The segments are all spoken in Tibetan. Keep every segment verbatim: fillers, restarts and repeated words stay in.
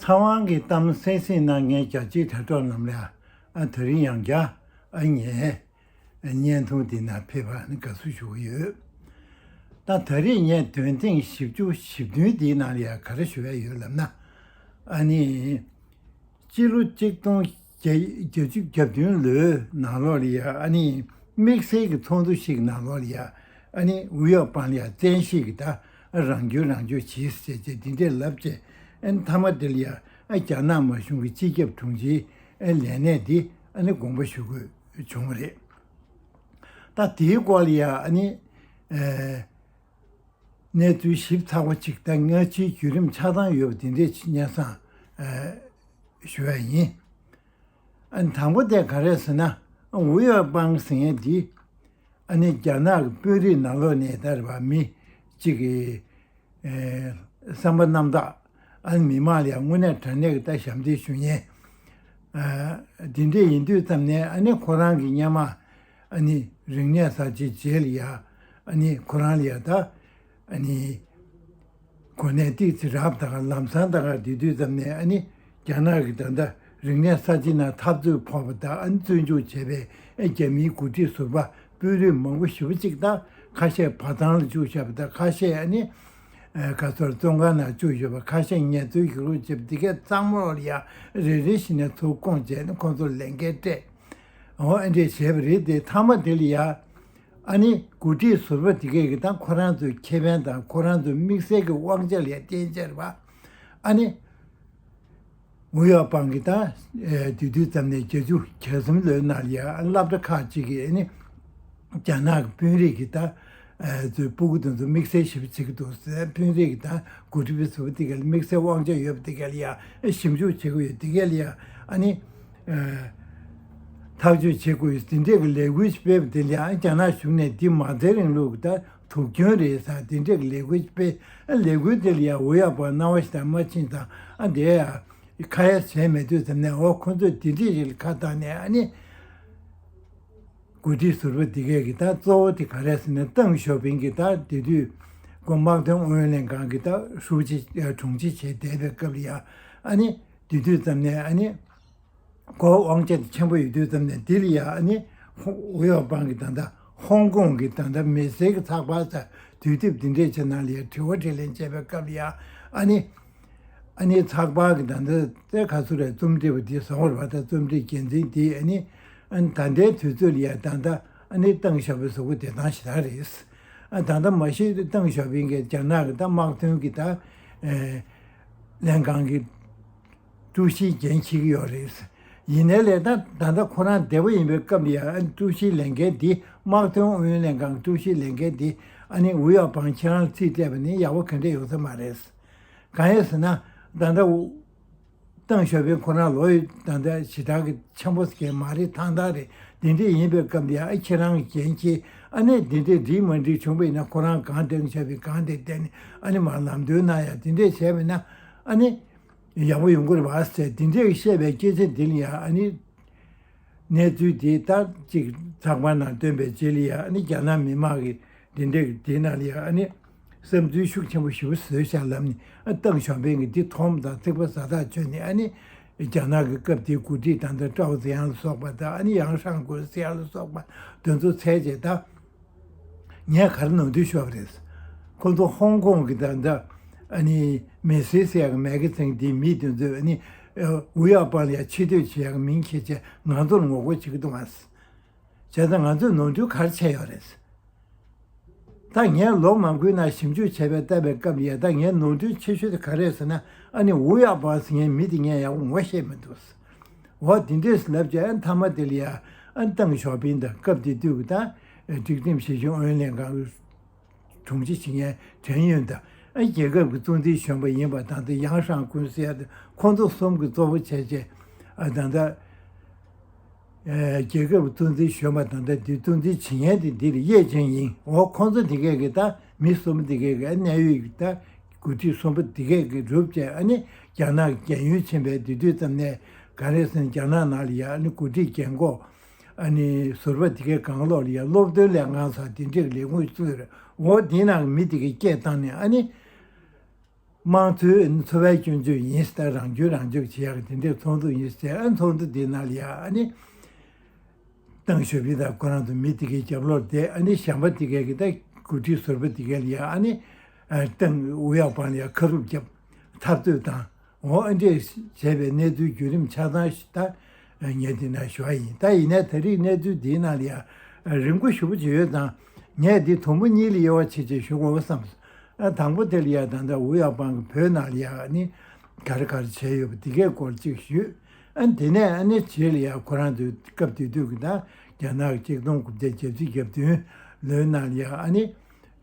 ཕ་ཝང་གི་གཏམ་གསན་གཟིགས་གནང་མཁན་རྒྱ་ཆེའི་དྲ་གྲོགས་རྣམས་ལ་ཨ་དེ་རིང་ཡང་བསྐྱར་ཨ་ངས་བརྙན་ཐུང་འདི་ན་ཕེབས་པ་ནི་དགའ་བསུ་ཞུ་གི་ཡོད། ད་ད་རེས་ངས་འདོན་ཐེངས་བཞི་བཅུ་ཞེ་བདུན་འདིའི་ནང་ལ་ཡང་ག་རེ་ཞུ་ཡ་ཡོད་ལབ་ན། ཨ་ནི། སྤྱི་ལོ་གཅིག་སྟོང་བརྒྱད་བརྒྱད་ཅུ་གྱ་བདུན་ལོའི་ནང་ལོགས་ལ་ཡ་ཨ་ནི་དམིགས་བསལ་གྱི་ཚོགས་འདུ་ཞིག་ནང་ལོགས་ལ་ཡ་ཨ་ནི་ཝུའུ་ཡའོ་པང་ལ་ཡ་བཙན་ཤེད་ཀྱིས་ད་རང་སྐྱོན་རང་སྐྱོན་བྱེད་ཟེར་བྱས་འདི་འདྲས་ལབ་བྱས། ཨ་ནི་མཐའ་མ་དེ་ལ་ཡ་ཨ་རྒྱ་ནག་དམར་གཞུང་གི་སྤྱི་ཁྱབ་དྲུང་ཆེའི་ཨ་ལས་གནས་འདི་ཨ་ནི་དགོངས་པ་ཞུ་དགོས་བྱུང་བ་རེད། ད་དེའི་སྐོར་ལ་ཡ་ཨ་ནི་ཨ། གནས་ཚུལ་ཞིབ་ཚགས་པོ་ཅིག་དང་སྔ་ཕྱིའི་བརྒྱུད་རིམ་ཆགས་སྡང་ཡོད་པ་དེ་འདྲས་ཅིག་སྙན་སེང་ཨ་ཞུ་ཡ་ཡིན། ཨ་དང་པོ་དེ་ག་རེ་ཟེར་ན། ཝུའུ་ཡའོ་པང་ཟེར་མཁན་འདི་ཨ་ནི་རྒྱ་ནག་གི་དཔོན་རིགས་ནང་ལོགས་ནས་ད་རེད་པ་མི་གཅིག་གི་ཨེ་བསམ་པ་རྣམ་དག་ཨ་ནི་མི་མང་ལ་ཡང་དངོས་གནས་དྲང་གནས་ཀྱི་ད་ཞབས་འདེགས་ཞུ་མཁན། ཨ་དེ་འདྲས་ཡིན་དུས་ཙམ་ནས་ཨ་ནི་ཁོ་རང་གི་སྔོན་མ་ཨ་ནི་རིག་གནས་གསར་བརྗེའི་རྗེས་ལ་ཡ་ཨ་ནི་ཁོ་རང་ལ་ཡ་ད་ཨ་ནི་གོ་གནས་ཏོག་ཙམ་རག་པ་དང་ལམ་སང་ད་ག་དེ་དུས་ཙམ་ནས་ཨ་ནི་རྒྱ་ནག་གི་ད་ལྟ་རིག་གནས་གསར་བརྗེ་ནང་འཐབ་རྩོད་ཕོག་པ་དང་ཨ་ནི་བཙོན་འཇུག་བྱས་པའི་རྒྱ་མིའི་འགོ་ཁྲིད་ཟུར་པ་དཔོན་རིགས་མང་པོ་ཞེ་པོ་ཅིག་དང་ཁ་ཤས་བར་ཐང་ལ་བཅུག་བཞག་པ་དང་ཁ་ཤས་ཨ་ནི་ཨ་ག་ཚོད་བཙོན་ཁང་ནང་བཅུག་བཞག་པ་ཁ་ཤས་ངལ་རྩོལ་ཞུ་རོགས་བྱས་པ་དེ་གས་ཚང་མ་ལ་ཡ་རེ་རེ་བཞིན་ནས་ཚུར་བསྐོངས་བྱས་ནས་ཁོང་ཚོར་ལས་འགན་སྤྲད། འོ་ཨ་འདྲས་བྱས་པ་རེད་དེ་མཐའ་མ་དེ་ལ་ཡ། ཨ་ནི་འགོ་ཁྲིད་ཟུར་པ་དེ་གས་ཀྱི་ད་ཁོ་རང་ཚོའི་ཁེ་ཕན་དང་ཁོ་རང་ཚོའི་དམིགས་བསལ་གྱི་དབང་ཆ་ལ་བརྟེན་བྱས་རེད་པ། ཨ་ནི་ཝུའུ་ཡའོ་པང་གི་ད་ཨེ་དེ་དུས་ཙམ་ནས་བརྒྱད་ཅུ་གྱ་གསུམ་ལོའི་ནང་ལ་ཡ་སློབ་གྲྭ་ཁག་ཅིག་གི་ཨ་ནི་རྒྱ་ནག་གི་དཔོན་རིགས་ཀྱི་ད་ཨེ་ཚོའི་སྤུ་གུ་དེ་ཚོ་དམིགས་བསལ་ཞིབ་བྱེད་ཀྱི་འདུག་ཟེར། དཔོན་རིགས་ཀྱི་ད་འགོ་ཁྲིད་པའི་ཟུར་པ་དེ་ག་ལ་དམིགས་བསལ་དབང་ཆ་ཡོད་པ་དེ་ག་ལ་ཡ་ཨེ་ཞིབ་འཇུག་བྱེད་དགོས་ཡོད་དེ་ག་ལ་ཡ་ཨ་ནི། ཐག་གཅོད་བྱེད་དགོས་ཡོད་དེ་འདྲས་ཀྱི་ལས་འགུལ་ཞིག་སྤེལ་བ་དེ་ལ་ཡང་རྒྱ་ནག་གཞུང་ནས་འདི་མ་རྩའི་རིང་ལུགས་ཀྱི་ད་དུག་རྐྱེན་རེད་ཟེར་དེ་འདྲས་ཀྱི་ལས་འགུལ་ཞིག་སྤེལ། ཨ་ལས་འགུལ་དེ་ལ་ཡང་ཝུའུ་ཡའོ་པང་སྣང་བ་ཞིག་དང་མ་ཕྱིན་ཙང་ཨ་འདས་ཡ་ཁ་ཡ་བྱས་མེད་དུས་ཙམ་ནས་འོ་ཁོ་ཚོས་དེ་འདྲས་ཞིག་ལ་ཁ་བཏང་ནས་ཨ་ནི་འགོ་ཁྲིད་ཟུར་པ་དེ་གས་ཀྱི་ད་གཙོ་བོ་དེ་ག་རེ་ཟེར་ན་ཏེང་ཞའོ་ཕིང་གི་ད་དེ་དུས་ཁོ་དམག་དོན་ཨུ་ཡོན་ལྷན་ཁང་གི་ད་ཧྲུའུ་ཅི་དྲུང་ཆེ་བྱས་བསྡད་པའི་སྐབས་ལ་ཡང་ཨ་ནི་དེ་དུས་ཙམ་ནས་ཨ་ནི། ཁོ་དབང་ཆ་དེ་ཆེན་པོ་ཡོད་དུས་ཙམ་ནས་འདི་ལ་ཡ་ཨ་ནི་ཧོ་ཝུའུ་ཡའོ་པང་གི་ད་ལྟ་ཧོང་ཀོང་གི་ད་ལྟ་མི་སེར་གྱི་ཚགས་པར་ཟེར་དུས་དེབ་འདི་འདྲས་ཅིག་ནང་ལ་ཡ་དྲི་བ་དྲིས་ལན་བྱས་པའི་སྐབས་ལ་ཡ་ཨ་ནི་ཨ་ནི་ཚགས་པར་གྱི་ད་ལྟ་དེ་ག་ཚོད་རེད་རྩོམ་སྒྲིག་པ་འདི་བཟོ་བར་བ་དང་རྩོམ་སྒྲིག་འགན་འཛིན་འདི་ཨ་ནི་ཨ་ནི་ད་ལྟའི་དུས་ཚོད་ལ་ཡ་ད་ལྟ་ཨ་ནི་ཏེང་ཞའོ་ཕིང་གཟུགས་པོ་བདེ་ཐང་ཞེ་དྲག་རེད། ཨ་ད་ལྟ་མ་གཞི་ཏེང་ཞའོ་ཕིང་གིས་རྒྱ་ནག་གི་ད་དམག་དོན་གྱི་ད་ཨེ་ལྷན་ཁང་གི་ཀྲུའུ་ཞིའི་འགན་འཁྱེར་གྱི་ཡོད་རེད། ཡིན་ནའི་ལས་ད་ད་ལྟ་ཁོ་རང་བདེ་པོ་ཡིན་པའི་སྐབས་ལ་ཡང་ཀྲུའུ་ཞིའི་ལས་འགན་འདི་དམག་དོན་ཨུ་ཡོན་ལྷན་ཁང་ཀྲུའུ་ཞིའི་ལས་འགན་འདི་ཨ་ནི་ཝུའུ་ཡའོ་པང་ཁྱེད་རང་ལ་རྩིས་སྤྲད་པ་ནི་ཡག་པོ་ག་འདྲ་ཡོང་ས་མ་རེད། གང་ཡིན་ཟེར་ན་ད་ལྟ་ཏེང་ཞའོ་ཕིང་ཁོ་རང་ལོ་ཡི་ད་ལྟ་ཞེ་དྲག་གི་ཆེན་པོ་ཟེར་མཁན་མ་རེད། ཐང་ཐང་རེད། འདི་འདྲས་ཡིན་པའི་སྐབས་འདི་ཨ་ཁྱེད་རང་གི་འགན་འཁྱེར་ཨ་ནི་འདི་འདྲས་འགྲིག་མ་འགྲིག་བྱུང་བ་ཡིན་ན་ཁོ་རང་གང་ཏེང་ཞའོ་ཕིང་གང་དེ་བསྡད་ནས་ཨ་ནི་མར་ལམ་སྟོན་གནང་ཡ་འདི་འདྲས་བྱས་པ་ཡིན་ན་ཨ་ནི། ཡག་པོ་ཡོང་གི་རེད་བ་ཟེར་དེ་འདྲས་བཤད་པའི་སྐད་ཆ་འདི་ལ་ཡང་ཨ་ནི། གནས་ཚུལ་དེ་ལྟར་གཅིག་ཚགས་པར་ནང་བཏོན་པའི་རྗེས་ལ་ཡང་ཨ་ནི་རྒྱ་ནག་མི་དམངས་ཀྱི་དེ་འདྲས་དེ་ནང་ལ་ཡང་ཨ་ནི། བསམ་ཚུལ་ཤུགས་ཆེན་པོ་ཞེ་པོ་བཟོས་བཞག་ལབ་ནས་ཨ་ཏེང་ཞའོ་ཕིང་གིས་འདི་མཐོང་དང་ཚིག་པ་ཟ་ཐག་ཆོད་ནས་ཨ་ནི། རྒྱ་ནག་གི་སྐབས་དེའི་འགོ་ཁྲིད་ད་ལྟ་ཀྲའོ་ཙེ་ཡང་ལ་སོགས་པ་དང་ཨ་ནི་ཡང་ཧྲང་ཀུན་ཟེར་ཡང་ལ་སོགས་པ་དེ་ཚོ་འཚོལ་བྱས་ད། ངས་ག་རེ་ནོར་འཁྲུལ་ཤོར་བ་རེད། ཁོ་ཚོ་ཧོང་ཀོང་གི་ད་ལྟ་ཨ་ནི་མེ་སི་ཟེར་ཡག་མེ་གི་ཚིང་དེའི་མི་དེ་ཚོས་ཨ་ནི་ཝུའུ་ཡའོ་པང་ལ་ཡ་ཆེ་བསྟོད་བྱེད་ཡག་མིང་ཁྱེར་བྱས་ང་ཚོར་ངོ་རྒོལ་བྱེད་ཀྱི་འདུག་ཨ། བྱས་ཙང་ང་ཚོས་ནོར་འཁྲུལ་ག་རེ་བྱས་ཡོད་རེད། ད་ངས་ལོ་མང་པོའི་ནང་ཞིབ་འཇུག་བྱས་པའི་ལྟ་བའི་སྐབས་ལ་ཡ་ད་ངའི་ནོར་འཁྲུལ་ཆེ་ཤོས་དེ་ག་རེ་རེད་ཟེར་ན་ཨ་ནི་ཝུའུ་ཡའོ་པང་ཟེར་མཁན་མི་དེ་ངས་ཡག་པོ་ངོ་ཤེས་མི་འདུག་འོ་དེ་འདྲས་ལབ་བྱས་ཨ་མཐའ་མ་དེ་ལ་ཡ་ཨ་ཏེང་ཞའོ་ཕིང་དང་སྐབས་དེ་དུས་ཀྱི་ད་སྒྲིག་ཁྲིམས་བཞི་ཤོག་ཨུ་ཡོན་ལྷན་ཁང་གི་དྲུང་ཆེ་བྱེད་མཁན་ཁྲེན་ཡུན་དང་ཨ་རྒྱལ་ཁབ་ཀྱི་གཙོ་འཛིན་གཞོན་པ་ཡིན་པ་དང་དེ་ཡང་ཧྲང་ཀུན་ཟེར་ཡ་དེ་ཁོང་ཚོ་གསུམ་གྱི་གཙོ་བོ་བྱས་བྱས་ཨ་ད་ལྟ་རྒྱལ་ཁབ་ཀྱི་གཙོ་འཛིན་གཞོན་པ་དང་ད་དེ་གཙོ་འཛིན་བྱེད་མཁན་དེ་འདི་ལ་ཡེ་ཅན་ཡིན། འོ་ཁོང་ཚོ་དེ་གས་ཀྱི་ད་མི་གསུམ་དེ་གས་ཀྱི་གནད་ཡོད་ཀྱི་ད། འགོ་ཁྲིད་གསུམ་པོ་འདི་གས་ཀྱི་རུབ་བྱས་ཨ་ནི་རྒྱ་ནག་རྒྱལ་ཡོངས་ཕྱིན་པའི་དེ་དུས་ཙམ་ནས་ག་རེ་ཟེར་ན་རྒྱ་ནག་ནང་ལ་ཡ་ཨ་ནི་འགོ་ཁྲིད་རྒན་གོག་ཨ་ནི་ཟུར་པ་འདི་གས་གང་ལོག་ལ་ཡ་སློབ་སྟོན་ལས་ཁང་ཟེར་དེ་འདྲས་ལས་ཁུངས་བཙུགས་རེད། འོ་དེའི་ནང་གི་མི་དེ་གས་སྐད་བཏང་ནས་ཨ་ནི་ དམངས་གཙོའི་འཚོ་བའི་སྐྱོན་བརྗོད་ཡིན་ཟེར། རང་སྐྱོན་རང་བརྗོད་བྱེད་ཡག་གི་དེ་འདྲའི་ཚོགས་འདུ་ཡིན་ཟེར། ཨ་ཚོགས་འདུ་དེའི་ནང་ལ་ཡ་ཨ་ནི། ཏང་ཞོ་པི་དང་ཁོ་རང་ཚོ་མི་དེ་གའི་རྒྱབ་ལོགས་དེ་ཨ་ནི་གཞན་པ་དེ་གའི་གི་ད་འགོ་ཁྲིད་ཟུར་པ་དེ་གའི་ལ་ཡ་ཨ་ནི། ཨ་ཏང་ཝུའུ་ཡའོ་པང་ལ་ཡ་ཁ་རུབ་བརྒྱབ། འཐབ་རྩོད་དང་འོ་ཨ་འདྲས་བྱས་པའི་གནས་ཚུལ་བརྒྱུད་རིམ་ཆ་ཚང་ཞིག་ད་ངས་དེ་ན་ཞུ་བ་ཡིན། ད་ཡིན་ནའི་ད་རེས་གནས་ཚུལ་དེའི་ནང་ལ་ཡ་རིང་པོ་ཞེ་པོ་ཅིག་ཡོད་ཙང་། ངས་འདི་དུམ་བུ་གཉིས་ལ་དབྱེ་བ་ཕྱེ་བྱས་ཞུ་དགོས་བསམས། ཨ་དང་པོ་དེ་ལ་ཡ་ད་ལྟ་ཝུའུ་ཡའོ་པང་གིས་བོད་ནང་ལ་ཡ་ཨ་ནི་ག་རེ་ག་རེ་བྱས་ཡོད་པ་དེ་གའི་སྐོར་གཅིག་ཞུས། ཨ་དེ་ནས་ཨ་ནི་རྗེས་ལ་ཡ་ཁོ་རང་ཚོའི་སྐབས་དེ་དུས་ཀྱི་ད་རྒྱ་ནག་གི་ཆིག་སྟོང་དགུ་བརྒྱ་གྱ་བདུན་གྱ་བདུན་ལོའི་ནང་ལ་ཡ་ཨ་ནི་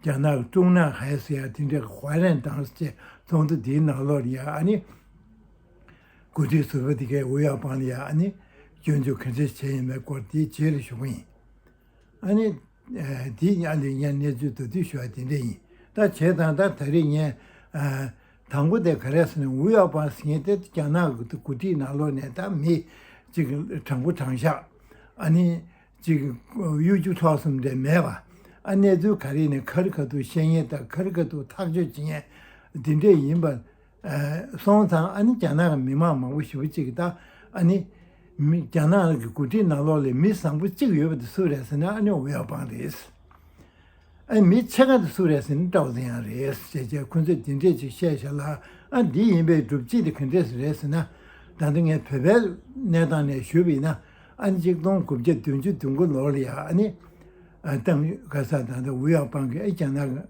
རྒྱ་ནག་གི་ཀྲུང་ནན་ཧའེ་ཟེར་ཡ་དེ་འདྲའི་ཧྭ་རན་ཏང་ཟེར་ཚོགས་འདུ་དེའི་ནང་ལོགས་ལ་ཡ་ཨ་ནི་འགོ་ཁྲིད་ཟུར་པ་དེ་གའི་ཝུའུ་ཡའོ་པང་ལ་ཡ་ཨ་ནི་སྐྱོན་བརྗོད་ག་འདྲས་བྱས་ཡིན་པའི་སྐོར་དེའི་རྗེས་ལ་ཞུ་གི་ཡིན། ཨ་ནི། ཨ་དེ་ཡང་ལས་ངན་གནས་ཚུལ་མདོར་བསྡུས་ཞུ་བ་དེ་འདྲ་ཡིན། ད་བྱས་ཙང་ད་ད་རེས་ངས་ཨ་དང་པོ་དེ་ག་རེ་ཟེར་ན། ཝུའུ་ཡའོ་པང་ཟེར་མཁན་དེ་རྒྱ་ནག་གི་འགོ་ཁྲིད་ནང་ལོགས་ནས་ད་མི་གཅིག་དྲང་པོ་དྲང་བཞག་ཨ་ནི་གཅིག་གཡོ་སྒྱུ་སློབ་གསུམ་འདྲ་མེད་པ། ཨ་གནས་ཚུལ་ག་རེ་ནས་ག་རེ་ག་དུས་བཤད་མཁན་དང་ག་རེ་ག་དུས་ཐག་གཅོད་བྱེད་མཁན་དེ་འདྲས་ཡིན་པ། ཨ་སོང་ཙང་ཨ་ནི་རྒྱ་ནག་གི་མི་མང་མང་པོ་ཞེ་པོ་ཅིག་ད་ཨ་ནི་མི་རྒྱ་ནག་གི་འགོ་ཁྲིད་ནང་ལོགས་ལ་མི་བཟང་པོ་གཅིག་ཡོད་པ་དེ་སུ་རེད་ཟེར་ན། ཨ་ནི་ཝུའུ་ཡའོ་པང་རེད། ཨ་མི་ཕྱེད་ཀ་དེ་སུ་རེད་ཟེར་ན་ཀྲའོ་ཙེ་ཡང་རེད་ཟེར་བྱས་ཁོ་ཚོས་དེ་འདྲས་ཅིག་བཤད་བཞག་ལ། ཨ་འདི་ཡིན་པའི་སྒྲུབ་བྱེད་དེ་ག་འདྲས་རེད་ཟེར་ན། ད་ལྟ་ངས་བོད་པའི་གནས་སྟངས་ནས་ཞུས་པ་ཡིན་ན། ཨ་ནི་ཆིག་སྟོང་དགུ་བརྒྱ་བདུན་ཅུ་དོན་དགུ་ལོར་ལ་ཡ་ཨ་ནི་ཨ་ཏང་ག་ས་ད་ལྟ་ཝུའུ་ཡའོ་པང་གིས་ཨ་རྒྱ་ནག་གི་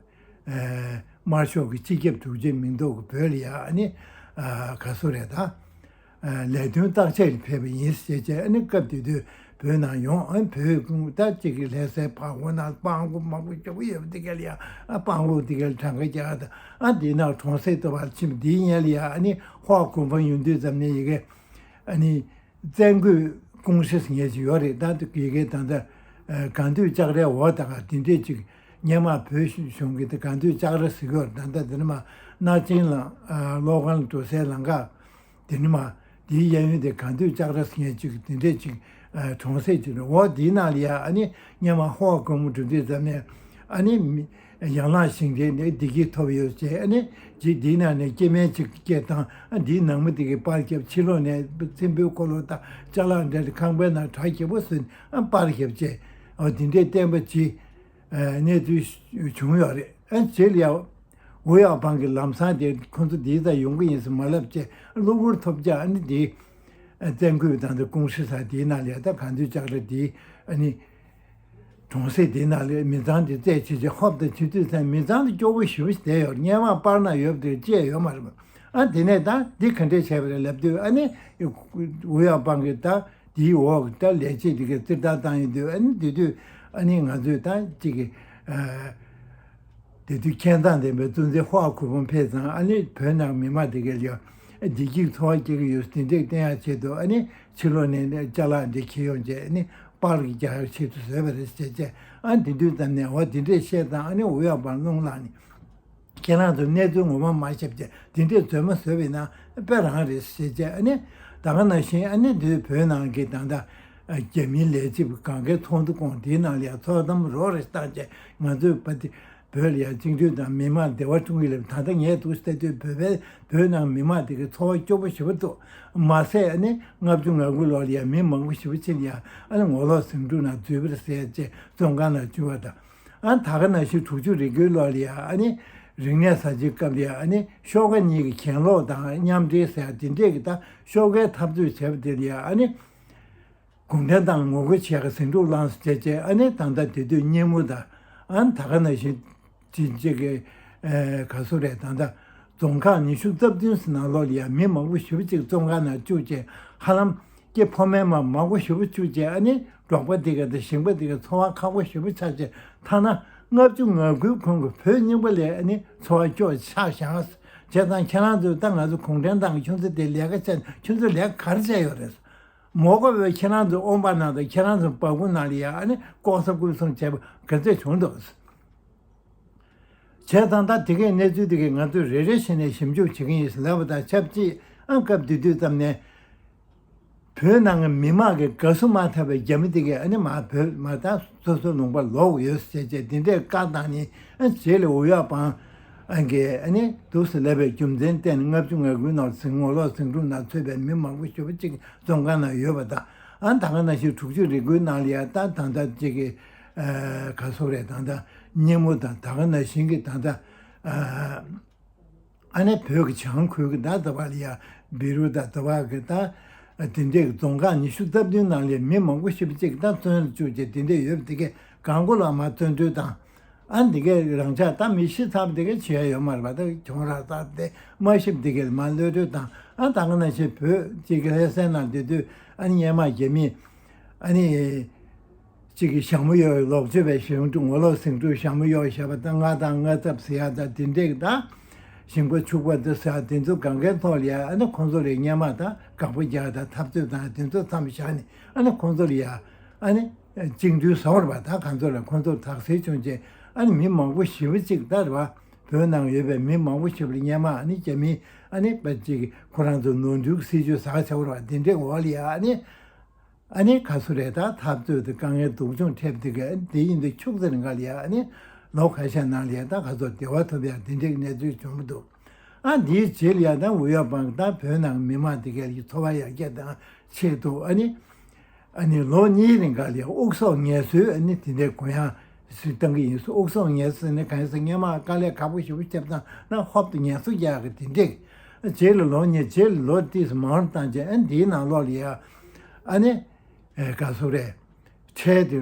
ཨ་དམར་ཤོག་གི་སྤྱི་ཁྱབ་དྲུང་ཆེ་མིང་ཐོག་གི་བོད་ལ་ཡ་ཨ་ནི་ཨ་ག་སུ་རེད་ད། ཨ་ལས་དོན་བརྟག་དཔྱད་ལ་ཕེབས་པ་ཡིན་ཟེར་བྱས། ཨ་ནི་སྐབས་དེ་དུས་བོད་ནང་ཡོང་། ཨ་བོད་ཀུན་ད་གཅིག་གི་ལྷ་སའི་བར་སྐོར་ནང་སྤྲང་པོ་མང་པོ་ཞེ་པོ་ཡོད་པ་དེ་ག་ལ་ཡ་ཨ་སྤྲང་པོ་དེ་ག་ལ་གྲངས་ཀ་རྒྱག་དང་། ཨ་དེ་ནང་གྲོང་གསེབ་ལྟ་བར་ཕྱིན་པ་དེའི་ཡན་ལ་ཡ་ཨ་ནི་ཧྭ་གོ་ཕང་ཡོང་དུས་ཙམ་ནས་ཡ་གི་ཨ་ནི། བཙན་རྒོལ་ཀུང་སི་ཟེར་མཁན་ཞིག་ཡོད་རེད། ད་དེ་གའི་ད་ལྟ་ཨ་གངས་འདུས་ལྕགས་རའི་འོག་ད་ག་དེ་འདྲས་ཅིག་སྔོན་མ་བོད་གཞུང་གི་དེ་གངས་འདུས་ལྕགས་ར་ཟེར་གྱི་ཡོད་རེད། ད་ལྟ་དེ་ནས་མར་སྣར་ཆེན་ལ་ཨ་གློག་ཁང་འགྲོ་སའི་ལམ་ཁ་དེ་ནས་མར་དེའི་གཡས་གཡོན་དེ་གངས་འདུས་ལྕགས་ར་ཟེར་མཁན་ཅིག་དེ་འདྲས་ཅིག་ཨ་གྲོང་གསེབ་ཅིག་རེད། འོ་དེའི་ནང་ལ་ཡ་ཨ་ནི་སྔོན་མ་ཧྭ་གོ་ཕང་འགྲོ་དུས་ཙམ་ནས་ཨ་ནི་མི་ཡན་ལག་ཞིང་ཁའི་ནས་བདེ་སྐྱིད་ཐོབ་ཡོད་ཅེས། ཨ་ནི་རྗེས་འདིའི་ནང་ནས་སྐྱེ་དམན་གཅིག་སྐྱེས་དང་། ཨ་འདིའི་ནང་མི་དེ་གའི་པར་བརྒྱབ། ཕྱི་ལོགས་ནས་ཚེམ་བུའི་འཁོར་ལོ་དང་ཅ་ལག་འདྲ་རེ་ཁང་པའི་ནང་གྲ་རྒྱས་པོ་བཟོས་ནས་ཨ་པར་བརྒྱབ་ཅེས། ཨ་འདི་འདྲའི་བསྟན་པ་ཅིག་ཨ་གནས་ཚུལ་བྱུང་ཡོད་རེད། ཨ་རྗེས་ལ་ཡ་ཝུའུ་ཡའོ་པང་གི་ལམ་སང་དེ་ཁོང་ཚོ་འདིའི་ད་ཡོང་གི་ཡིན་ཟེར་མ་ལབ་ཅེས། གློ་བུར་ཐོལ་རྒྱག་ཨ་ནི་འདི་ཨ་བཙན་རྒོལ་དང་དེ་ཀུང་སི་ས་དེའི་ནང་ལ་ཡ་ད་གངས་འདུས་ལྕགས་ར་དེའི་ཨ་ནི། གྲོང་གསེབ་དེའི་ནང་ལ་མི་ཚང་དེ་རྩད་བྱེད་ཅིག་ཧོབ་ཏེ་ཕྱིན་དུས་ཙང་མི་ཚང་དེ་སྐྱོ་པོ་ཞེ་པོ་ཞིག་བསྡད་ཡོད། སྔོན་མ་པར་ནང་ཡོད་པ་དེ་བཅད་ཡོད་མ་རེད་པ། ཨ་དེ་ནས་ད་འདི་ག་འདྲས་བྱས་པ་རེད་ལབ་དུས། ཨ་ནི་ཝུའུ་ཡའོ་པང་གིས་ད་དེའི་འོག་ད་ལས་བྱེད་དེ་གའི་རྩིས་བརྡར་བཏང་ཡོད་དུས། ཨ་ནི་དེ་དུས་ཨ་ནི་ང་ཚོས་ད་ཅིག་གི་ཨ། དེ་དུས་མཁས་མཛངས་ལྡན་པའི་གཙོ་འཛིན་ཧྭ་གོ་ཕང་ཕེབས་ཙང་། ཨ་ནི་བོད་ནང་མི་མང་དེ་གའི་ལ་བདེ་སྐྱིད་འཚོ་བ་སྐྱེལ་གྱི་ཡོད་དེ་འདྲས་བསྟན་ཡག་ཆེད་དུ། ཨ་ནི་ཕྱི་ལོགས་ནས་ནས་ཅ་ལག་འདི་འཁྱེར་ཡོང་བྱས། ཨ་ནི་པར་གྱི་རྒྱག་ཡག་ཆེད་དུ་བཟོས་པ་རེད་ཟེར་བྱས། ཨ་འདི་དུས་ཙམ་ནས་འོ་དེ་འདྲས་བཤད་ཙང་། ཨ་ནི་ཝུའུ་ཡའོ་པང་རླུང་ལངས་ནས། ཁྱེད་རང་ཚོ་གནས་ཚུལ་ངོ་མ་མ་ཤེས་བྱས་དེ་འདྲས་རྫུན་མ་བཟོས་པ་ཡིན་ན་དཔེ་རང་རེད་ཟེར་བྱས། ཨ་ནི་ད་ག་ནང་བཞིན་ཨ་ནི་འདི་བོད་ནང་གི་ད་ལྟ་རྒྱ་མིའི་ལས་བྱེད་པ་གང་གའི་ཚོགས་འདུ་སྐོང་། དེའི་ནང་ལ་ཡང་ཚོགས་གཏམ་རོགས་རེ་བཏང་བྱས། ང་ཚོས་བ་དེ་བོད་ལ་ཡང་བཅིངས་འགྲོལ་དང་མི་མང་བདེ་བ་བསྐྲུན་གྱི་ལབ། ད་ལྟ་ངས་འདུག་ལྟ་དུས་བོད་པའི་བོད་ནང་མི་མང་དེ་གའི་ཚོར་བ་སྐྱོ་པོ་ཞེ་པོ་འདུག་མ་ཟད་ཨ་ནི་ལྔ་བཅུ་ང་དགུ་ལོ་ལ་ཡང་མི་མང་པོ་ཞེ་པོ་ཕྱིན་ཡང་། ཨ་ནི་ངོ་ལོག་ཟིང་འཁྲུག་ནང་འཛུལ་བ་རེད་ཟེར་བྱས་བཙོན་ཁང་ནང་བཅུག་པ་དང་། ཨ་ད་ག་ནང་བཞིན་དྲུག་ཅུ་རེ་དགུའི་ལོ་ལ་ཡང་ཨ་ནི་རིག་གནས་གསར་བརྗེའི་སྐབས་ལ་ཡང་ཨ་ནི་ཤོག་ཁ་གཉིས་ཀྱི་གྱེན་ལོག་དང་མཉམ་འབྲེལ་ཟེར་ཡ་དེ་འདྲས་ཀྱི་ད་ཤོག་ཁའི་འཐབ་རྩོད་བྱས་པ་དེ་ལ་ཡང་ཨ་ནི། གུང་ཁྲན་ཏང་ངོ་རྒོལ་བྱེད་ཡག་གི་ཟིང་འཁྲུག་ལངས་སོང་བྱས་བྱས། ཨ་ནི་ད་ལྟ་དེ་དུས་སྙེ་མོ་དང་། ཨ་ནི་ད་ག་ནང་བཞིན་དེ་གཅིག་གི་ཨེ་ག་སུ་རེད། ད་ལྟ་རྫོང་ཁག་ཉི་ཤུ་རྩ་བདུན་ཟེར་ནང་ལོགས་ལ་ཡང་མི་མང་པོ་ཞེ་པོ་ཅིག་བཙོན་ཁང་ནང་བཅུག་བྱས། ཧ་ལམ་སྐྱེ་ཕོ་མོའི་མ་མང་པོ་ཞེ་པོ་བཅུག་བྱས། ཨ་ནི་འབྲོག་པ་དེ་ག་དང་ཞིང་པ་དེ་ག་འཚོ་བ་ཁག་པོ་ཞེ་པོ་ཆགས་བྱས། ཐ་ན་ལྔ་བཅུ་ང་དགུའི་གོང་གི་བོད་རྙིང་པ་ལས་ཨ་ནི་འཚོ་བ་སྐྱོ་ཆགས་བཞག་བྱས་ཙང་། ཁྱེད་རང་ཚོས་ད་ང་ཚོ་གུང་ཁྲན་ཏང་གི་ཁྱོད་ཚོ་དེ་ལས་ཀ་བྱས། ཁྱོད་ཚོ་ལས་ཀ་ག་རེ་བྱས་ཡོད་རེད། མ་དགོས་པའི་ཁྱེད་རང་ཚོའི་དབང་པ་ནང་དང་ཁྱེད་རང་ཚོའི་འབག་སྐུ་ནང་ལ་ཡང་ཨ་ནི་ལྐོག་ཟ་རྐུན་འཁྱེར་བྱས་པ་ག་ཚོད་བྱུང་འདུག་བྱས་ཙང་ད་དེ་གའི་གནས་ཚུལ་དེ་གའི་ང་ཚོས་རེ་རེ་བྱས་ནས་ཞིབ་འཇུག་བྱེད་ཀྱི་ཡིན་ལབ་པ་དང་ཆབས་ཅིག་ཨ་སྐབས་དེ་དུས་ཙམ་ནས་བོད་ནང་གི་མི་མང་གི་དགའ་བསུ་མ་ཐོབ་པའི་རྒྱ་མི་དེ་གའི་ཨ་ནི་མར་བོད་མར་ད་སོ་སོའི་ལུང་པར་ལོག་ཡོད་ཟེར་བྱས་དེ་འདྲའི་བཀའ་བཏང་ནས། ཨ་རྗེས་ལ་ཝུའུ་ཡའོ་པང་ ཨ་གི་ཨ་ནི་འདུག་སེ་སླེབས་པའི་རྒྱུ་མཚན་བརྟེན་ནས་ལྔ་བཅུ་ང་དགུའི་ནང་ཟིང་ངོ་ལོག་ཟིང་འཁྲུག་ནང་ཚུད་པའི་མི་མང་པོ་ཞེ་པོ་ཅིག་བཙོན་ཁང་ནང་ཡོད་པ་དང་། ཨ་ད་ག་ནང་བཞིན་དྲུག་ཅུ་རེ་དགུའི་ནང་ལ་ཡང་ད་ད་ལྟ་ཅིག་གི་ཨ་ག་སོག་རེད། ད་ལྟ་སྙེ་མོ་དང་ད་ག་ནང་བཞིན་གྱི་ད་ལྟ་ཨ་ཨ་ནི་བོད་ཀྱི་བྱང་ཁུལ་གྱི་ད་ད་བ་ལ་ཡ་བི་རུ་ད་ད་བ་གི་ད་དེ་འདྲའི་རྫོང་ཁག་ཉི་ཤུ་རྩ་བདུན་ནང་ལ་མི་མང་པོ་ཞེ་པོ་ཅིག་ད་བཙོན་ལ་བཅུག་བྱས་དེ་འདྲ་ཡོད་པ་དེ་གས་གང་གོ་ལ་མ་བཙོན་གྲོལ་དང་། ཨ་འདི་གས་རང་ཅག་ད་མི་ཤི་ཚར་བ་དེ་གས་བྱེད་ཡ་ཡོད་མ་རེད་པ། ད་གྱོང་རག་ཚར་དེ་མ་ཤི་བ་དེ་གས་མ་གློད་གྲོལ་དང་། ཨ་ད་ག་ནང་བཞིན་བོད་ཅིག་གི་ལྷ་སའི་ནང་བསྡད་དུས་ཨ་ནི་སྔོན་མ་རྒྱ་མི་ཨ་ནི། གཅིག་གིས་ཞྭ་མོ་གཡོག་ལོག་སྤྱོད་པའི་ཞིང་དུ་ངོ་ལོག་ཟིང་འཁྲུག་ཞྭ་མོ་གཡོག་བཞག་པ་དང་། རྔ་དང་རྔ་ཚབ་ཟེར་ཡག་དང་དེ་འདྲས་དང་། ཞིང་པ་ཕྱུག་པ་འདི་ཟེར་ཡག་དེ་ཚོ་གང་གའི་ཐོག་ལ་ཡ་ཨ་ནི་ཁོང་ཚོ་ལ་སྔོན་མ་དང་དགག་པ་རྒྱག་དང་འཐབ་རྩོད་དང་དེ་ཚོ་མཚམས་བཞག་ནས་ཨ་ནི་ཁོང་ཚོ་ལ་ཡ་ཨ་ནི་བཅིངས་འགྲོལ་བཟོ་བར་བ་དང་། ཁོང་ཚོ་ལ་ཁོང་ཚོར་དག་སེལ་བྱུང་རྗེས་ཨ་ནི་མི་མང་པོ་ཞེ་པོ་ཅིག་ད་རེད་བ། བོད་ནང་ཡོད་པའི་མི་མང་པོ་ཞེ་པོ་ལ་སྔོན་མ་ཨ་ནི་རྒྱ་མིས་ཨ་ནི་པ་ཅིག་ཁོ་རང་ཚོ་ནོར་འཁྲུལ་གྱི་སྲིད་ཇུས་ཟ་བྱ་བར་བ་དེ་འདྲས་འོག་ལ་ཡ་ཨ་ནི། ཨ་ནི་ག་སུ་རེད། ད་འཐབ་རྩོད་དེ་དཀའ་ངལ་སྡུག་སྦྱོང་འཕྲད་དེ་ག་དེ་ཡིན་དུས་ཆུ་ཚོད་རིང་ག་ལ་ཡ་ཨ་ནི་ལོ་ཁ་ཤས་ནང་ལ་ཡ་ད་ག་ཚོད་བདེ་བ་ཐོབ་ཡ་དེ་འདྲའི་གནས་ཚུལ་བྱུང་གི་འདུག་ཨ་འདིའི་རྗེས་ལ་ཡ་ད་ཝུ་ཡ་པང་ད་བོད་ནང་མི་མང་དེ་ག་ལ་འཚོ་བ་ཡར་རྒྱས་དང་ཆེད་དུ་ཨ་ནི་ཨ་ནི་ལོ་གཉིས་རིང་ག་ལ་ཡ་དབུགས་སོགས་ངལ་གསོའི་ཨ་ནི་དེ་འདྲའི་གུ་ཡངས་སུ་བཏང་གི་ཡིན། དབུགས་སོགས་ངལ་གསོ་ནི་གང་ཡིན་ཟེར་སྔོན་མ་དཀའ་ལས་ཁག་པོ་ཞེ་པོ་བརྒྱབ་དང་ན་ཧོབ་ཏེ་ངལ་གསོ་རྒྱག་གི་དེ་འདྲའི་རྗེས་ལ་ལོ་གཉིས་རྗེས་ལ་ལོ་ཏིས་མང་བཏང་རྗེས་ཨ་ནི་འདིའི་ནང་ལོགས་ལ་ཡ་ཨ་ནི། ཨེ་ག་སོ་རེད། ཁྲལ་དེ་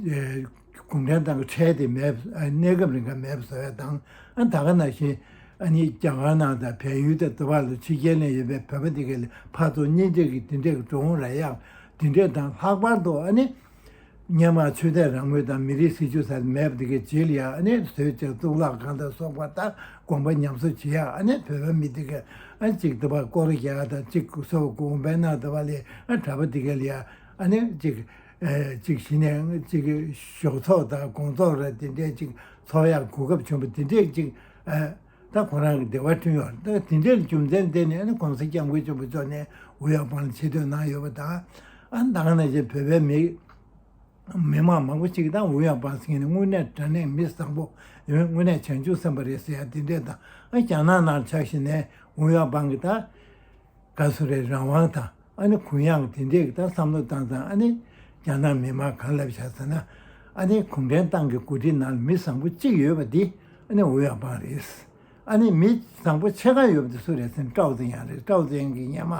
ཨེ་གུང་ཁྲན་ཏང་གི་ཁྲལ་དེ་མེད་པ། ཨ་གནས་སྐབས་རིང་ག་མེད་པ་བཟོ་ཡ་དང་། ཨ་ད་ག་ནང་བཞིན་ཨ་ནི་རྒྱ་གར་ནང་དང་བལ་ཡུལ་དང་དུ་བ་ལ་ཕྱི་རྒྱལ་ནས་ཡོད་པའི་བོད་པ་དེ་ག་ལ་ཕར་ཚུར་གཉེན་སྒྲིག་གི་དེ་འདྲས་ཀྱི་འགྲོ་འོང་རག་ཡག་དེ་འདྲས་དང་། ལྷག་པར་དུ་ཨ་ནི་སྔོན་མ་ཆོས་དད་རང་མོས་དང་མི་རིགས་སྲིད་ཇུས་ཟེར་མེད་པ་དེ་གའི་རྗེས་ལ་ཡ་ཨ་ནི་བཟོས་བྱས་གཙུག་ལག་ཁང་དང་སོགས་པ་དང་དགོན་པ་ཉམས་གསོ་བྱེད་ཡ་ཨ་ནི་བོད་པ་མི་དེ་ག་ཨ་གཅིག་དུ་བ་སྐོར་རྒྱག་དང་གཅིག་སོ་དགོན་པའི་ནང་དུ་བ་ལས་ཨ་གྲྭ་པ་དེ་ག་ལ་ཡ་ཨ་ནི་གཅིག་ཨ་གཅིག་གཞི་ནས་གཅིག་ཞོགས་ཚོགས་དང་དགོང་ཚོགས་ར་དེ་འདྲས་གཅིག་ཚོགས་ཡ་གོ་སྐབས་བྱུང་བ་དེ་འདྲས་གཅིག་ཨ་ད་ཁོ་རང་གི་བདེ་བ་བསྐྲུན་ཡོད། ད་དེ་འདྲའི་རྒྱུ་མཚན་བརྟེན་ནས་ཨ་ནི་གོང་ས་སྐྱབས་མགོན་ཆེན་པོ་མཆོག་ནས་ཝུ་ཡ་པང་ལ་ཆེ་བསྟོད་གནང་ཡོད་པ་དང་། ཨ་ནི་ད་ག་ནང་བཞིན་བོད་པའི་མི་མི་མང་མང་པོ་ཞིག་དང་ཝུ་ཡ་པང་ཟེར་མཁན་ནི་དངོས་གནས་དྲང་གནས་མི་བཟང་པོ་ཡོད། དངོས་གནས་བྱང་ཆུབ་སེམས་དཔའ་རེད་ཟེར་ཡ་དེ་འདྲས་དང་། ཨ་རྒྱ་ནག་ནང་ཆ་བཞག་ནས་ཝུ་ཡ་པང་གི་ད་ག་སུ་རེད། རང་དབང་དང་ཨ་ནི་གུ་ཡངས་དེ་འདྲས་ཀྱི་ད་བསམ་བློ་བཏང་ཙང་། ཨ་ནི་རྒྱ་ནག་མི་མང་གང་ལབ་བཞག་ཟེར་ན། ཨ་ནི་གུང་ཁྲན་ཏང་གི་འགོ་ཁྲིད་ནང་ལ་མི་བཟང་པོ་གཅིག་ཡོད་པ་འདི་ཨ་ནི་ཝུ་ཡ་པང་རེད། ཨ་ནི་མི་བཟང་པོ་ཕྱེད་ཀ་ཡོད་པ་དེ་སུ་རེད་ཟེར་ན་ཀྲའོ་ཙེ་ཡང་རེད། ཀྲའོ་ཙེ་ཡང་གི་སྔོན་མ་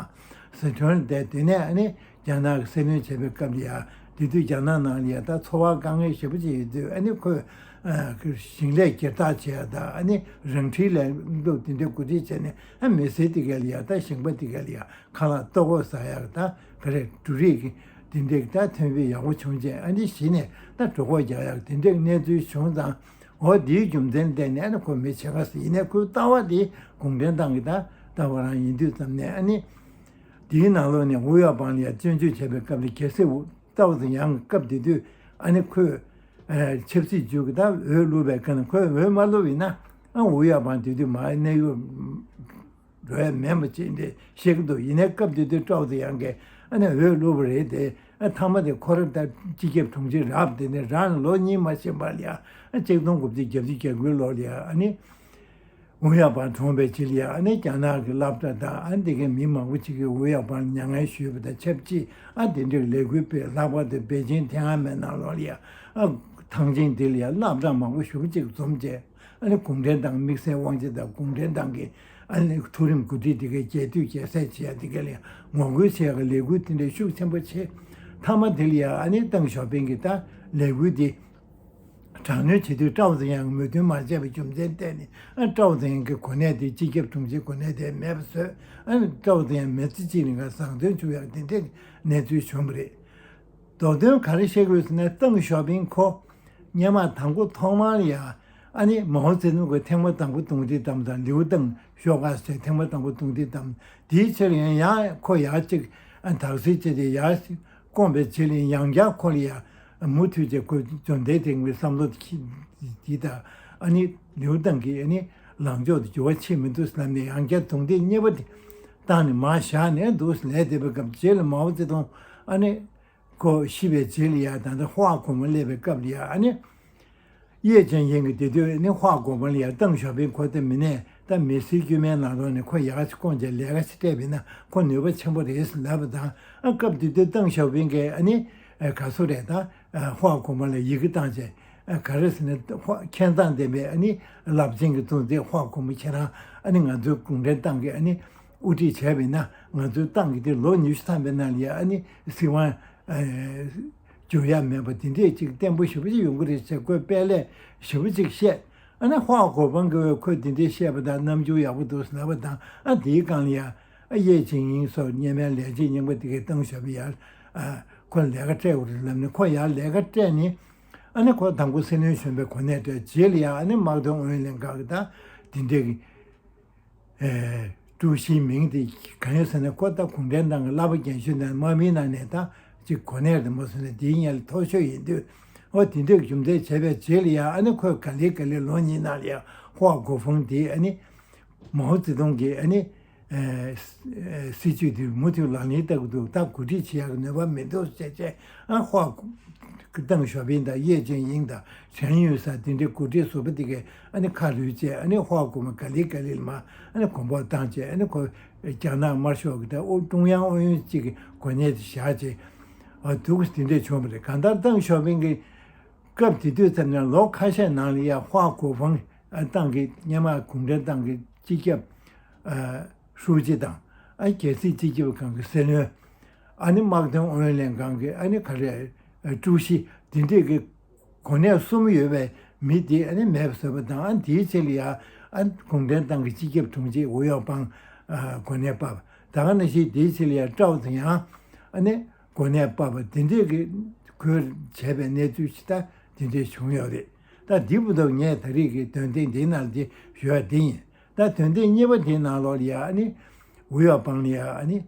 ཟི་ཁྲོན་བསྡད། དེ་ནས་ཨ་ནི་རྒྱ་ནག་གི་སྲིད་བློན་བྱས་པའི་སྐབས་ལ་ཡ་དེ་དུས་རྒྱ་ནག་ནང་ལ་ཡ་ད་འཚོ་བ་དཀའ་ངལ་ཞེ་པོ་ཅིག་ཡོད་དུས། ཨ་ནི་ཁོས་ཨ་ཞིང་ལས་སྒེར་བདག་བྱས་ཡ་དང་། ཨ་ནི་རང་འཁྲིའི་ལས་འགུལ་དེ་འདྲ་གོ་སྒྲིག་བྱས་ནས། ཨ་མི་སེར་དེ་ག་ལ་ཡ་ད་ཞིང་པ་དེ་ག་ལ་ཡ་ཁ་ལག་ལྟོ་གོས་ཟ་ཡག་ད་ག་རེ་འབྲུ་རིགས་ཀྱི་དེ་འདྲ་གི་ད་ཐོན་སྤེལ་ཡག་པོ་བྱུང་རྗེས། ཨ་ནི་གཞི་ནས་ད་གྲོད་ཁོག་རྒྱག་ཡག་དེ་འདྲའི་གནས་ཚུལ་བྱུང་ཙང་། འོ་དེའི་རྒྱུ་མཚན་བརྟེན་ནས་ཨ་ནི་ཁོ་མི་ཕྱེད་ཀ་ཟེར། ཡིན་ནའི་ཁོའི་ལྟ་བ་དེ་གུང་ཁྲན་ཏང་གི་ད་ལྟ་བ་རང་ཡིན་དུས་ཙམ་ནས། ཨ་ནི་དེའི་ནང་ལོགས་ནས་ཝུ་ཡ་པང་ལ་ཡ་སྐྱོན་བརྗོད་བྱས་པའི་སྐབས་ལ་གལ་སྲིད་ཀྲའོ་ཙེ་ཡང་གི་སྐབས་དེ་དུས་ཨ་ནི་ཁོས་ཨ་ཆབ་སྲིད་ཅུས་ཀྱི་ད་འོས་བླུགས་པའི་སྐབས་ནས་ཁོས་འོས་མ་བླུགས་པ་ཡིན་ན། ཨ་ཝུ་ཡ་པང་དེ་དུས་མར་གནས་ཡུལ་འགྲོ་ཡ་མེད་པ་ཅིག་འདི་བཤད་ཀྱི་འདུག་ཡིན་ནའི་སྐབས་དེ་དུས་ཀྲའོ་ཙེ་ཡང་གིས་ཨ་ནི་འོས་བླུགས་པ་རེད་དེ། ཨ་མཐའ་མ་དེ་ཁོ་རང་ད་སྤྱི་ཁྱབ་དྲུང་ཆེ་རག་པ་དེ་ནས་རང་ལོ་གཉིས་མ་ཕྱིན་པ་ལ་ཡ། ཨ་གཅིག་སྟོང་དགུ་བརྒྱ་བརྒྱད་ཅུ་གྱ་དགུའི་ལོ་ལ་ཡ་ཨ་ནི་ཝུ་ཡ་པང་གྲོངས་པའི་རྗེས་ལ་ཡ། ཨ་ནི་རྒྱ་ནག་གི་སློབ་གྲྭ་དང་ཨ་ནི་དེ་གའི་མི་མང་པོ་ཅིག་གིས་ཝུ་ཡ་པང་ལ་མྱ་ངན་ཞུས་པ་དང་ཆབས་ཅིག་ཨ་དེ་འདྲའི་ལས་འགུལ་སྤེལ། ལྷག་པར་དུ་པེ་ཅིང་ཐེན་ཨན་མའི་ནང་ལོགས་ལ་ཡ། ཨ་ཐང་ཆེན་དེ་ལ་ཡ་སློབ་གྲྭ་མང་པོ་ཞེ་པོ་ཅིག་འཛོམས་རྗེས། ཨ་ནི་གུང་ཁྲན་ཏང་དམིགས་བསལ་དབང་ཆེ་དང་། གུང་ཁྲན་ཏང་གི་ཨ་ནི་མཐོ་རིམ་འགོ་ཁྲིད་དེ་གའི་རྒྱས་བསྡུས་རྒྱས་སེལ་བྱེད་ཡ་དེ་ག་ལ་ཡ་ངོ་རྒོལ་བྱེད་ཡ་གི་ལས་འགུལ་དེ་འདྲའི་ཤུགས་ཆེན་པོ་བྱས། མཐའ་མ་དེ་ལ་ཡ་ཨ་ནི་ཏེང་ཞའོ་ཕིང་གི་ད་ལས་འགུལ་དེ་དྲག་གནོན་བྱེད་དུས་ཀྲའོ་ཙེ་ཡང་གིས་མོས་མཐུན་མ་བྱས་པའི་རྒྱུ་མཚན་བརྟེན་ནས། ཨ་ཀྲའོ་ཙེ་ཡང་གི་གོ་གནས་དེ་སྤྱི་ཁྱབ་དྲུང་ཆེའི་གོ་གནས་དེ་མེད་པ་བཟོས། ཨ་ཀྲའོ་ཙེ་ཡང་མི་ཚེ་གཅིག་རིང་ག་བཟང་བཙོན་བཅུག་ཡག་དེ་འདྲའི་གནས་ཚུལ་བྱུང་བ་རེད། མདོ་དོན་ག་རེ་བཤད་དགོས་ཟེར་ན། ཏེང་ཞའོ་ཕིང་ཁོ་སྔོན་མ་དང་པོ་ཐོག་མར་ཡ་ཨ་ནི་མའོ་ཙེ་ཏུང་གི་ཐེངས་མ་དང་པོ་དུང་སྒྲིག་བཏང་དང་། ལིའུ་ཏེང་ཤོག་ཁ་ཟེར་ཐེངས་མ་དང་པོ་དུང་སྒྲིག་བཏང་། དེའི་ཕྱིར་ཡང་ཡང་ཁོ་ཡར་གཅིག་ཨ་དག་སེལ་བྱས་ཏེ་ཡར་བསྐོངས་པའི་རྗེས་ལ་ཡང་བསྐྱར་ཁོ་ལ་ཡ་མུ་མཐུད་བྱས་ཁོས་འབྱོར་ལྡན་དེ་གའི་བསམ་བློ་དེ་འདི་དང་། ཨ་ནི་ལིའུ་ཏེང་གི་ཨ་ནི་ལངས་ཕྱོགས་དེ་འགྱུར་བ་ཕྱིན་མི་འདུག་ཟེར་ནས་ཡང་བསྐྱར་དུང་སྒྲིག་གཉིས་པ་དེ་བཏང་ནས་མར་བཞག་ནས་འདུག་ཟེར་ལས་བསྡད་པའི་སྐབས། རྗེས་ལ་མའོ་ཙེ་ཏུང་ཨ་ནི་ཁོ་ཤི་བའི་རྗེས་ལ་ཡ། ད་ལྟ་ཧྭ་གོང་མ་སླེབས་པའི་སྐབས་ལ་ཡ་ཨ་ནི་ ཡེ་ཅན་ཡིན་གྱི་དེ་དུས་ནི་ཧྭ་གོ་ཕང་ལ་ཡ་ཏེང་ཞའོ་ཕིང་ཁོ་ད་མི་ནས་ད་མི་སེར་དཀྱུས་མའི་ནང་ལོགས་ནས་ཁོ་ཡག་ཅིག་བསྐོང་བྱས་ལས་ཀ་ཅིག་སྤྲད་པ་ཡིན་ན་ཁོ་ནུས་པ་ཆེན་པོ་རེད་ཟེར་ལབ་པ་དང་ཨ་སྐབས་དེ་དུས་ཏེང་ཞའོ་ཕིང་གིས་ཨ་ནི་ག་སོ་རེད་ད་ཧྭ་གོ་ཕང་ལ་ཡི་གེ་བཏང་བྱས་ག་རེ་ཟེར་ན་ཧྭ་མཁས་མཛངས་ལྡན་པའི་ཨ་ནི་རླབས་ཆེན་གྱི་གཙོ་འཛིན་ཧྭ་གོ་ཕང་ཁྱེད་རང་ཨ་ནི་ང་ཚོའི་གུང་ཁྲན་ཏང་གི་ཨ་ནི་དབུ་ཁྲིད་བྱས་པ་ཡིན་ན་ང་ཚོའི་ཏང་གི་དེ་ལོ་ཉི་ཤུ་ཐམ་པའི་ནང་ལ་ཡ་ཨ་ནི་སྲིད་དབང་འགྱུར་ཡ་མེད་པ་དེ་འདྲས་ཅིག་བརྟན་པོ་ཞེ་པོ་ཅིག་ཡོང་གི་རེད་ཟེར་ཁོས་དཔེ་ལས་ཞེ་པོ་ཅིག་བཤད། ཨ་ནི་ཧྭ་གོ་ཕང་གིས་ཁོས་དེ་འདྲས་བཤད་པ་དང་རྣམ་འགྱུར་ཡག་པོ་འདུག་ཟེར་ལབ་པ་དང་ཨ་དེའི་སྒང་ལ་ཡ་ཨ་ཡེ་ཅིན་ཡིན་སོགས་སྔོན་མའི་ལས་བྱེད་རྙིང་པ་དེ་གས་ཏེང་ཞའོ་ཕིང་ཡར་ཨ་ཁོ་ལས་ཀ་སྤྲད་དགོས་རེད་ལབ་ནས་ཁོ་ཡར་ལས་ཀ་སྤྲད་ནས་ཨ་ནི་ཁོ་དང་པོ་སྲིད་བློན་གཞོན་པའི་གོ་གནས་སྤྲད་རྗེས་ལ་ཡ་ཨ་ནི་དམག་དོན་ཨུ་ཡོན་ལྷན་ཁང་གི་ད་དེ་འདྲས་ཀྱི་ཨེ། ཀྲུའུ་ཞིའི་མིང་དེ་གང་ཡོད་ཟེར་ན་ཁོ་ད་གུང་ཁྲན་ཏང་གི་བསླབ་པ་རྒན་གཞོན་དང་དམག་མིའི་ནང་ནས་ད་ཅིག་གོ་གནས་རེད་མོ་ཟེར་ན་དེའི་སྔོན་ལ་མཐོ་ཤོས་ཡིན་དུས་ཨོ་དེ་འདྲའི་རྒྱུ་མཚན་བྱས་པའི་རྗེས་ལ་ཡང་ཨ་ནི་ཁོས་ག་ལེ་ག་ལེ་ལོ་གཉིས་ནང་ལ་ཡང་ཧྭ་གོ་ཕང་དེ་ཨ་ནི་མའོ་ཙེ་ཏུང་གིས་ཨ་ནི་ཨེ་སྲིད་ཇུས་དེ་མུ་མཐུད་ལག་ལེན་བསྟར་གི་འདུག་ད་གོ་སྒྲིག་བྱེད་ཡག་གི་ནུས་པ་མི་འདུག་ཟེར་བྱས་ཨ་ཧྭ་གོ་ཏེང་ཞའོ་ཕིང་དང་ཡེ་ཅན་ཡིང་དང་ཁྲེན་ཡུན་ཧྲན་དེ་འདྲའི་འགོ་ཁྲིད་ཟུར་པ་དེ་གས་ཨ་ནི་ཁ་ལུད་བྱས་ཨ་ནི་ཧྭ་གོ་ཕང་ག་ལེ་ག་ལེ་ལ་མ་ཨ་ནི་གོམ་པ་བཏང་བྱས་ཨ་ནི་ཁོ་རྒྱ་ནག་དམར་ཤོག་གི་ད་ཨོ་ཀྲུང་དབྱང་ཨུ་ཡོན་གཅིག་གི་གོ་གནས་དེ་བཞག་བྱས་ཨ་འདུག་དེ་འདྲས་བྱུང་བ་རེད། གང་ལྟར་ཏེང་ཞའོ་ཕིང་གི་སྐབས་དེ་དུས་ཙམ་ནས་ལོ་ཁ་ཤས་ནང་ལ་ཡ་ཧྭ་གོ་ཕང་ཨ་ཏང་གི་སྔོན་མ་གུང་ཁྲན་ཏང་གི་སྤྱི་ཁྱབ་ཨ་ཧྲུའུ་ཅི་དང་ཨ་རྒྱལ་སྲིད་སྤྱི་ཁྱབ་ཁང་གི་སྲིད་བློན། ཨ་ནི་དམག་དོན་ཨུ་ཡོན་ལྷན་ཁང་གི་ཨ་ནི་ག་རེ་ཀྲུའུ་ཞི་དེ་འདྲས་ཀྱི་གོ་གནས་གསུམ་ཡོད་པའི་མི་དེ་ཨ་ནི་མེད་པ་བཟོས་པ་དང་ཨ་དེའི་ཆེད་ལ་ཡ་ཨ་གུང་ཁྲན་ཏང་གི་སྤྱི་ཁྱབ་དྲུང་ཆེ་ཝུའུ་ཡའོ་པང་གོ་གནས་སྤར་བ་ད་ག་ནང་བཞིན་དེའི་ཆེད་ལ་ཡ་ཀྲའོ་ཙེ་ཡང་ཨ་ནི་གོ་གནས་སྤར་བ་དེ་འདྲས་ཀྱི་ཁོས་བྱས་པའི་གནས་ཚུལ་ཞིག་ད་དེ་འདྲས་བྱུང་ཡོད་རེད། ད་འདི་བུ་དོ་ངས་ད་རེས་ཀྱི་དོན་ཚན་འདིའི་ནང་ལ་དེ་ཞུ་ཡ་དེ་ཡིན། ད་དོན་ཚན་གཉིས་པ་དེའི་ནང་ལོགས་ལ་ཡ་ཨ་ནི་ཝུའུ་ཡའོ་པང་ལ་ཡ་ཨ་ནི་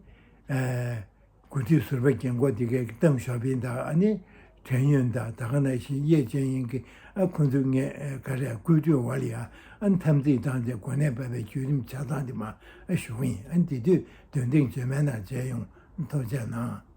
ཨ། འགོ་ཁྲིད་ཟུར་པ་རྒན་གོག་དེ་གའི་ཏེང་ཞའོ་ཕིང་དང་ཨ་ནི་ཁྲེན་ཡུན་དང་ད་ག་ནང་བཞིན་ཡེ་ཅན་ཡིང་གི་ཨ་ཁོ་ཚོ་ངས་ག་རེ་བཀོད་སྒྲིག་འོག་ལ་ཡ་ཨ་འཐབ་འཛིང་བཏང་སྟེ་གོ་གནས་སྤར་བའི་བརྒྱུད་རིམ་ཆ་ཚང་དེ་མ་ཨ་ཞུ་གི་ཡིན། ཨ་འདི་དུས་འདོན་ཐེངས་རྗེས་མའི་ནང་མཇལ་ཡོང་། ཐུགས་རྗེ་གནང་།